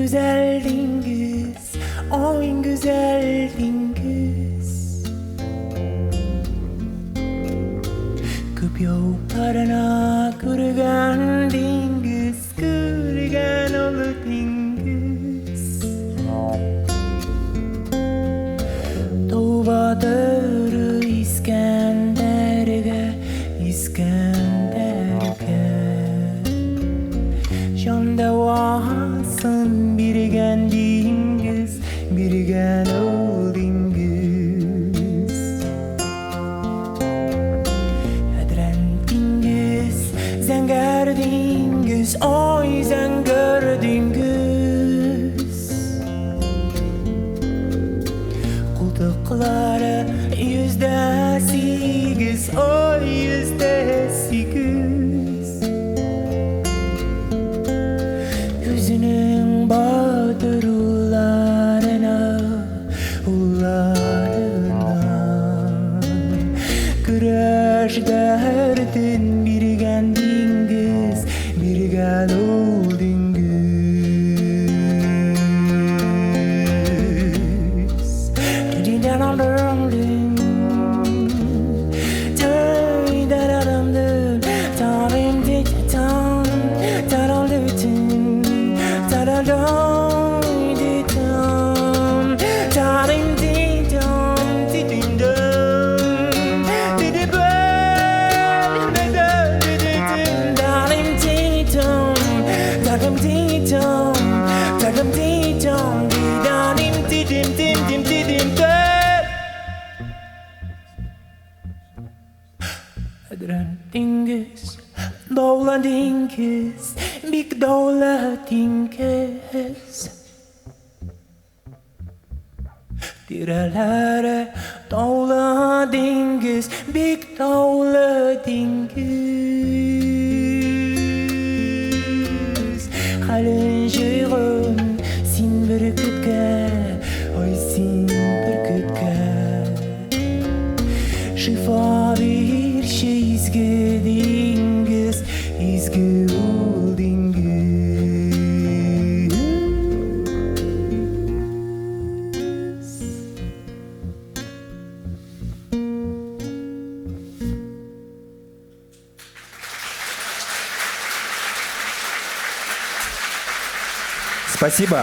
Гүзәл диңгез, ой, гүзәл диңгез. Күп яуларына күргән диңгез, күргән олы диңгез. Тау батыры Искәндәргә, Искәндәргә. Җан дәвасын биргән диңгез, биргән ул диңгез. Әдрән диңгез, зәңгәр диңгез, ой, зәңгәр диңгез. Култыклары 108, ой, 108. Үзенең батыр улларына, улларына көрәш дәртен биргән диңгез, биргән ул диңгез. Әдрән диңгез, даулы диңгез, бик даулы диңгез. Тирәләре таулы диңгез, бик таулы диңгез. Хәлен җыйгын син бөркеткә, ой, син бөркеткә. Шифа бирче изге диңгез, изге ул диңгез. Спасибо.